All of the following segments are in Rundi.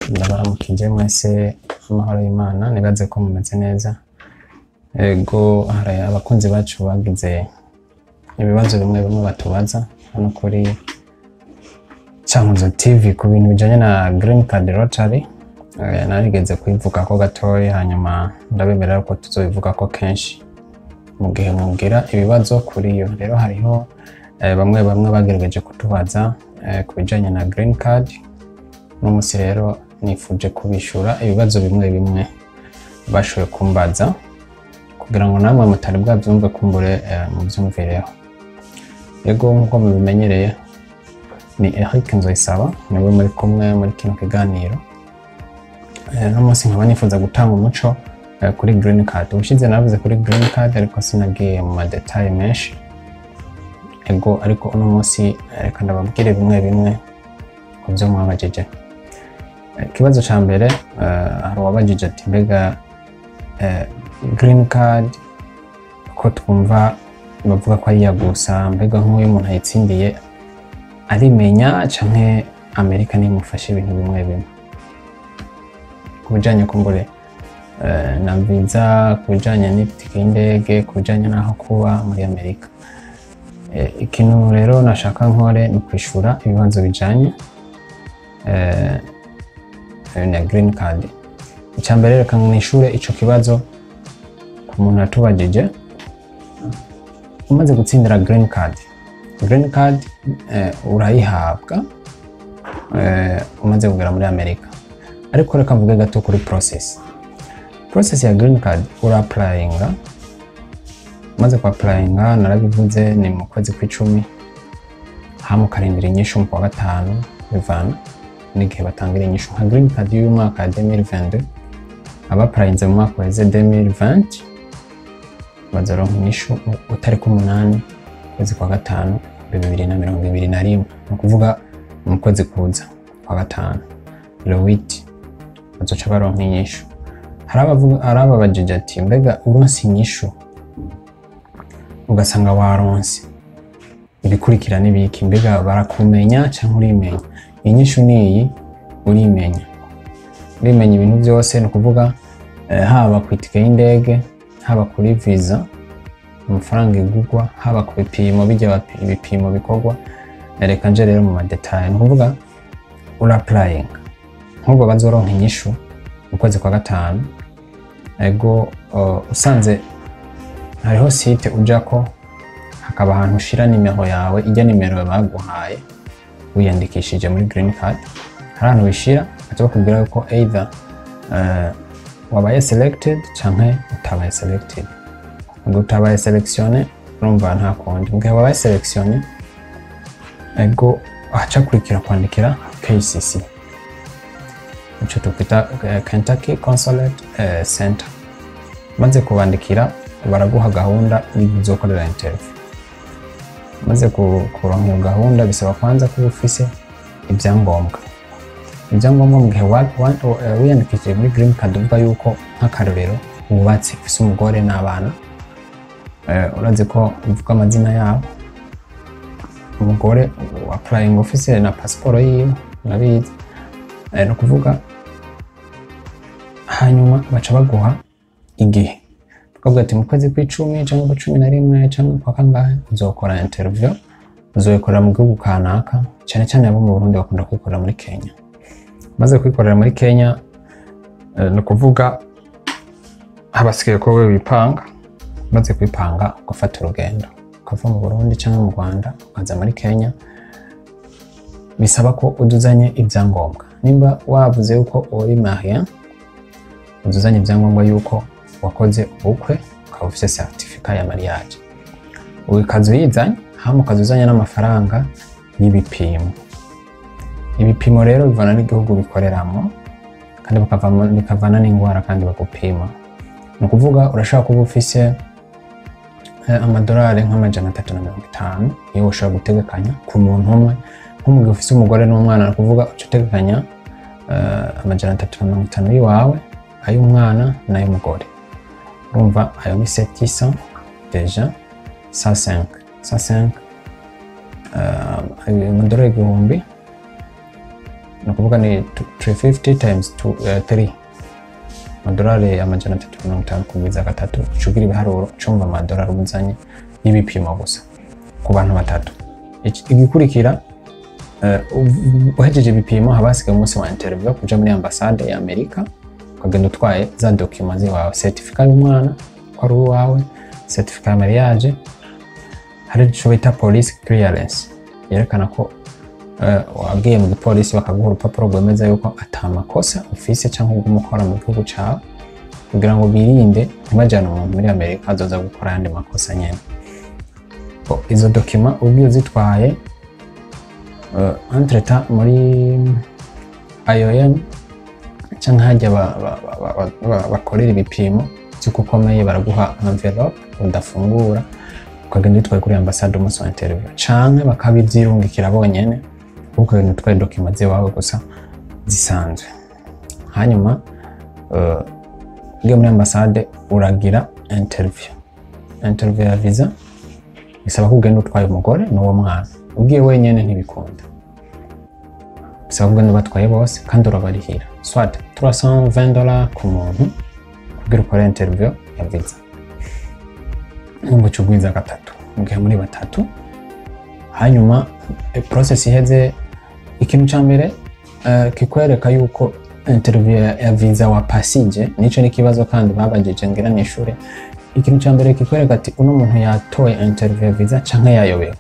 Ndabaramukije mwese, amahoro y'Imana, nibaze ko mumeze neza. Ego, hari abakunzi bacu bagize ibibazo bimwe bimwe batubaza hano kuri Cankuzo TV ku bintu bijanye na Green Card Lottery. Narigeze kuyivugako gatoyi, hanyuma ndabemerera ko tuzobivugako kenshi mu gihe mugira ibibazo kuri yo. Rero hariho bamwe bamwe bagerageje kutubaza ku bijanye na Green Card. Uno musi rero nifuje kubishura ibibazo bimwe bimwe bashoboye kumbaza kugira ngo namwe mutari bwavyumve kumbure muvyumvireho. Yego, nkuko mubimenyereye ni Eric Nzoyisaba niwe muri kumwe muri kino kiganiro. Uno munsi nkaba nifuza gutanga umuco kuri Green Card. Ubushize navuze kuri Green Card ariko sinagiye mu ma détails menshi. Ego, ariko uno munsi reka ndababwire bimwe bimwe ku vyo mwabajije. Ikibazo ca mbere, hari uwabajije ati: "Mbega Green Card ko twumva bavuga ko ari iya gusa, mbega nk'uyu umuntu ayitsindiye arimenya canke Amerika nimufashe ibintu bimwe bimwe ku bijanye kumbure na visa, ku bijanye n'itike y'indege, ku bijanye n'aho kuba muri Amerika?" Ikintu rero nashaka nkore ni kwishura ibibazo bijanye na Green Card. Icya mbere, reka mwishure ico kibazo ku muntu yatubajije: umaze gutsindira Green Card, Green Card urayihabwa umaze kugera muri Amerika. Ariko reka mvuge gato kuri process ya Green Card. Ura applyinga, umaze ku applyinga, narabivuze, ni mu kwezi kw'icumi, hama ukarindira inyishu mu kwa gatanu, bivana n'igihe batangira inyishu. Nka Green Card y'uyu mwaka ya 2022, aba applyinze mu mwaka uheze 2020 bazoronka inyishu utariki 8 ukwezi kwa gatanu 2021, ni ukuvuga mu kwezi kuza kwa gatanu, le 8, bazoca baronka inyishu. Hari ababajije ati: "Mbega uronse inyishu ugasanga waronse, ibikurikira n'ibiki? Mbega barakumenya canke urimenya?" Inyishu niyi: urimenya, urimenya ibintu byose. Ni ukuvuga haba ku itike y'indege, haba kuri visa amafaranga igurwa, haba ku bipimo bijya ibipimo bikorwa. Reka nje rero mu ma détails. Ni ukuvuga ura applyinga, nk'ubwo bazoronka inyishu mu kwezi kwa gatanu. Ego, usanze hariho site ujako, hakaba ahantu ushira nimero yawe, ijya nimero baguhaye wiyandikishije muri Green Card. Hari ahantu wishira baca bakubwira yuko either wabaye selected canke utabaye selected. Ubwo utabaye sélectionné, urumva nta kundi. Mu gihe wabaye sélectionné, ego, haca kurikira kwandikira KCC, ico tukwita Kentucky Consulate Center. Maze kubandikira, baraguha gahunda y'uzokorera interview. Maze kuronka iyo gahunda, bisaba kwanza kuba ufise ibyangombwa. Ibyangombwa, mu gihe wiyandikishije muri Green Card uvuga yuko, nk'akarorero, wubatse, ufise umugore n'abana, urazi ko uvuga amazina yabo. Umugore applying ufise na pasiporo yiwe, urabizi. Ni ukuvuga hanyuma baca baguha igihe, bakavuga ati mu kwezi kw'icumi cyangwa kwa 11 cyangwa kwa kangahe uzokora interview, uzoyikorera mu gihugu kanaka. Cyane cyane abo mu Burundi bakunda kwikorera muri Kenya. Maze kwikorera muri Kenya, ni ukuvuga habasigaye ko wewe wipanga. Maze kwipanga, ugafata urugendo ukava mu Burundi cyangwa mu Rwanda ukaza muri Kenya. Bisaba ko uduzanye ibyangombwa. Nimba wavuze yuko uri marié, uduzanye ibyangombwa yuko wakoze ubukwe, ukaba ufite certificat ya mariage, ukaza uyizanye, hama ukaza uzanye n'amafaranga y'ibipimo. Ibipimo rero bivana n'igihugu bikoreramo kandi bikavana n'indwara kandi bagupima. Ni ukuvuga urashobora kuba ufise amadolari nka 350 iyo ushobora gutegekanya ku muntu umwe. Nko mu gihe ufise umugore n'umwana, ni ukuvuga uca utegekanya 350 y'iwawe, ay'umwana n'ay'umugore. Urumva ayo ni 700 déjà, 105 105, amadolari 1000. Ni ukuvuga ni 350 times 3, amadolari 350 kugwiza gatatu, ucugira ibiharuro cumva amadolari ubuzanye y'ibipimo gusa ku bantu batatu. Igikurikira, uhejeje ibipimo, haba hasigaye umunsi wa interview, kuja muri ambasade ya Amerika, ukagenda utwaye za documents ziwawe: certificat y'umwana ko ari uwawe, certificat ya mariage, hari ico bita police clearance yerekana ko wagiye mu gipolisi bakaguha urupapuro rwemeza yuko ata makosa ufise cyangwa uguma ukora mu gihugu cawe, kugira ngo birinde ntibajane umuntu muri Amerika azoza gukora ayandi makosa nyene. Bo, izo documents ugiye uzitwaye, entre-temps muri IOM canke hajya bakorera ibipimo vy'uko ukomeye, baraguha envelope udafungura, ukagenda utwaye kuri ambasade umunsi wa interview, canke bakabivyirungikira bonyene, ukagenda utwaye documents ziwawe gusa zisanzwe. Hanyuma ugiye muri ambasade uragira interview. Interview ya visa bisaba ko ugenda utwaye umugore n'uwo mwana. Ugiye wenyene ntibikunda, bisaba ko ugenda ubatwaye bose, kandi urabarihira soit $320 ku muntu kugira ukore interview ya visa. Numva uca ugwiza gatatu mu gihe muri batatu. Hanyuma process iheze, ikintu ca mbere kikwereka yuko interview ya visa wapasije, nico ni ikibazo kandi babajije ngira nishure. Ikintu ca mbere kikwereka ati uno muntu yatoye interview ya visa canke yayobewe: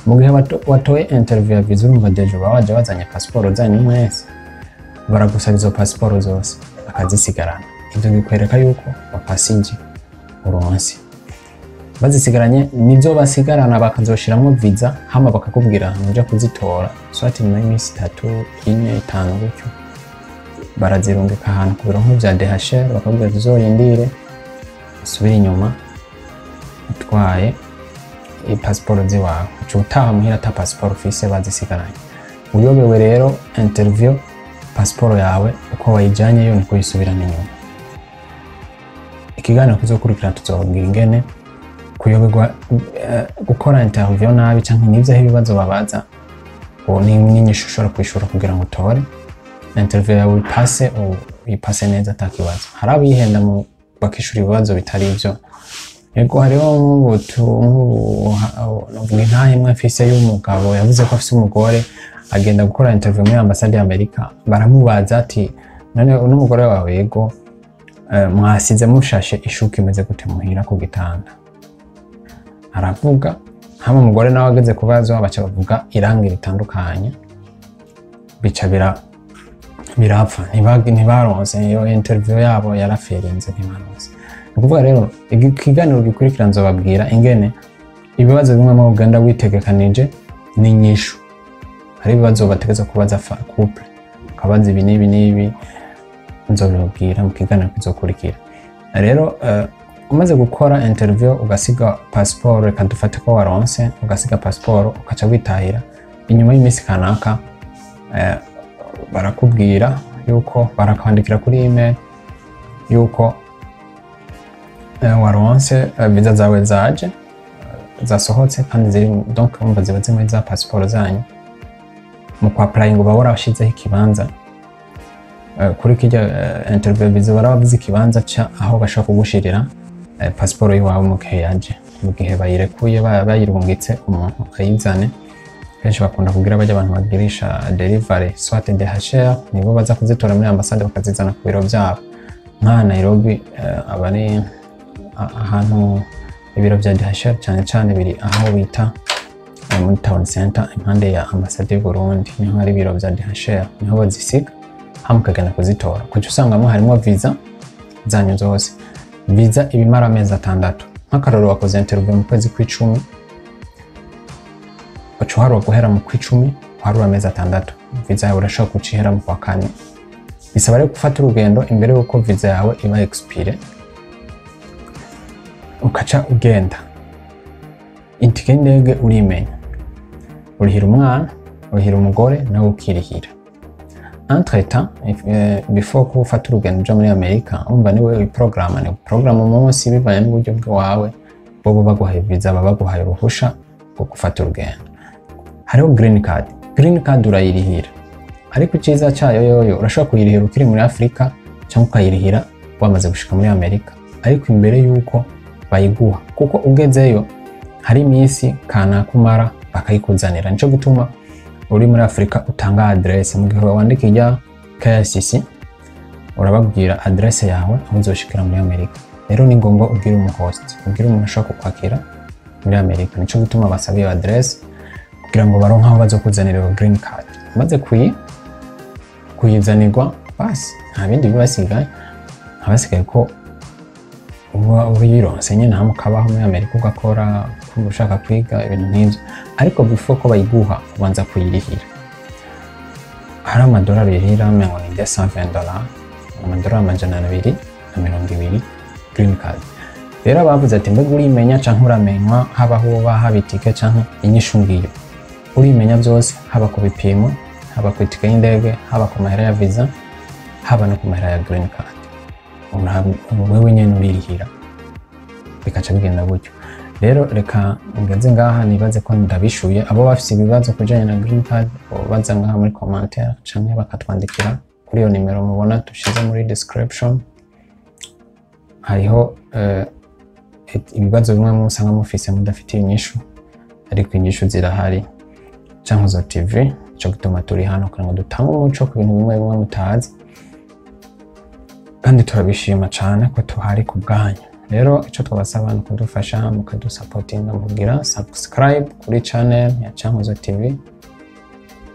mu gihe watoye interview ya visa, urumva déjà uba waje wazanye pasiporo zanyu mwese, baragusaba izo pasiporo zose bakazisigarana. Ivyo bikwereka yuko wapasije, uronse. Bazisigaranye nizo basigarana, bakazoshiramwo visa, hama bakakubwira ahantu uja kuzitora, soit nyuma y'iminsi 3, 4, 5 gutyo. Barazirungika ahantu ku biro nk'ivya DHL, bakakubwira ati uzorindire usubire inyuma utwaye pasiporo ziwawe. Uca utaha muhira ata pasiporo ufise, bazisigaranye. Uyobewe rero interview, pasiporo yawe uko wayijyanyeyo niko uyisubirana inyuma. Ikiganiro kizokurikira tuzobabwira ingene kuyoberwa, gukora interview nabi canke n'ivyo ibibazo babaza, uwo ni n'inyishu ushobora kwishura kugira ngo utore interview yawe, uyipase, uyipase neza ata kibazo. Hari abihenda mu bakishura ibibazo bitari ivyo. Yego, hariho nk'ubu novuga intahe imwe mfise y'umugabo yavuze ko afise umugore, agenda gukora interview muri ambasade y'Amerika. Baramubaza ati: "None uno mugore wawe?" "Yego." "Mwasize mushashe ishuka imeze gute muhira ku gitanda?" Aravuga. Hama umugore nawe ageze kubazwa, baca bavuga irangi ritandukanye, bica birapfa, ntibaronse iyo interview yabo, yaraferinze, ntibaronse. Ni ukuvuga rero ikiganiro gikurikira nzobabwira ingene ibibazo bimwe mu ugenda witegekanije n'inyishu. Hari ibibazo bategeza kubaza couple, ukabaza ibi n'ibi n'ibi, nzobibabwira mu kiganiro kizokurikira. Rero umaze gukora interview, ugasiga passport, reka dufate ko waronse, ugasiga passport ukaca witahira, inyuma y'iminsi kanaka barakubwira yuko, barakwandikira kuri email yuko waronse, visa zawe zaje, zasohotse kandi ziri, donc urumva ziba ziri muri za passport zanyu. Mu kwa applying uba warashizeho ikibanza kuri kirya interview visa, barabavuze ikibanza ca aho bashobora kugushirira passport yiwawe mu gihe yaje, mu gihe bayirekuye, bayirungitse, umuntu ayizane. Kenshi bakunda kugira bajya abantu bagirisha delivery, soit DHL, nibo baza kuzitora muri ambasade bakazizana ku biro byabo. Nka Nairobi, aba ari ahantu ibiro bya DHL cyane cyane biri, aho bita muri town center, impande ya ambasade y'u Burundi, niho hari ibiro bya DHL, niho bazisiga, hama ukagenda kuzitora, kuko usangamo harimo visa zanyu zose. Visa ibimara amezi 6. Nk'akarorero, wakoze interview mu kwezi kw'icumi, uca uharura guhera mu kw'icumi, uharura amezi 6, visa yawe urashobora guca ihera mu kwa kane. Bisaba rero gufata urugendo imbere y'uko visa yawe iba expire, ukaca ugenda. Itike y'indege urimenya, urihira umwana, urihira umugore, nawe ukirihira. Entre temps, before ko ufata urugendo uja muri Amerika, urumva niwe uyiprograma, ni porogaramu umunsi bivanye n'uburyo bwawe. Bobo baguhaye visa, baba baguhaye uruhusha rwo gufata urugendo. Hariho green card. Green card urayirihira. Ariko icyiza cyayo, yoyo urashobora kuyirihira ukiri muri Afurika cyangwa ukayirihira wamaze gushika muri Amerika, ariko imbere y'uko bayiguha, kuko ugezeyo hari iminsi kanaka umara bakayikuzanira. Nico gituma uri muri Afurika utanga adresse. Mu gihe wandika ijya KICC, urababwira adresse yawe aho uzoshikira muri Amerika. Rero ni ngombwa ubwire umu host, ubwire umuntu ashobora kukwakira muri Amerika. Nico gituma basaba iyo adresse kugira ngo baronke aho bazokuzanira iyo green card. Umaze kuyizanirwa, basi nta bindi biba basigaye, haba ko uba uyironse nyine, hamwe ukabaho muri Amerika, ugakora, kumva ushaka kwiga, ibintu nk'ibyo. Ariko before ko bayiguha, ubanza kuyirihira. Hari amadolari uyirihira, ngo ni $220, amadolari 220, green card. Rero abavuze ati: "Mbega urimenya canke uramenywa, haba aho uba, haba itike canke?" Inyishu ngiyo: urimenya byose, haba ku bipimo, haba ku itike y'indege, haba ku mahera ya visa, haba no ku mahera ya green card. Wewe nyene uririhira, bikaca bigenda gutyo. Rero reka ngeze ngaha, nibaze ko ndabishuye. Abo bafise ibibazo kubijanye na green card baza ngaha muri commentaire canke bakatwandikira kuri iyo nimero mubona dushize muri description. Hariho ibibazo bimwe musanga mufise mudafitiye inyishu, ariko inyishu zirahari. Cankuzo TV, ico gituma turi hano kugira ngo dutange umuco ku bintu bimwe bimwe mutazi, kandi turabishima cyane ko tuhari ku bwanyu. Rero icyo twabasaba ni ukudufasha mukadusapotinga, mugira subscribe kuri channel ya Cankuzo TV,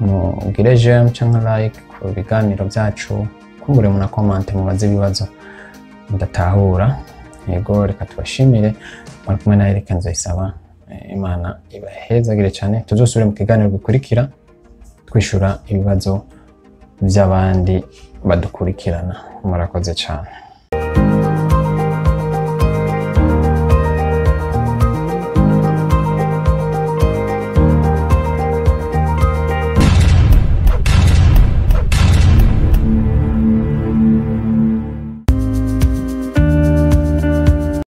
mugire j'aime cyangwa like ku biganiro byacu, kumbure muna comment mubaze ibibazo mudatahura. Yego, reka tubashimire. Muri kumwe na Eric Nzoyisaba. Imana ibahezagire cyane. Tuzosubire mu kiganiro gikurikira twishura ibibazo by'abandi badukurikirana. Murakoze cyane.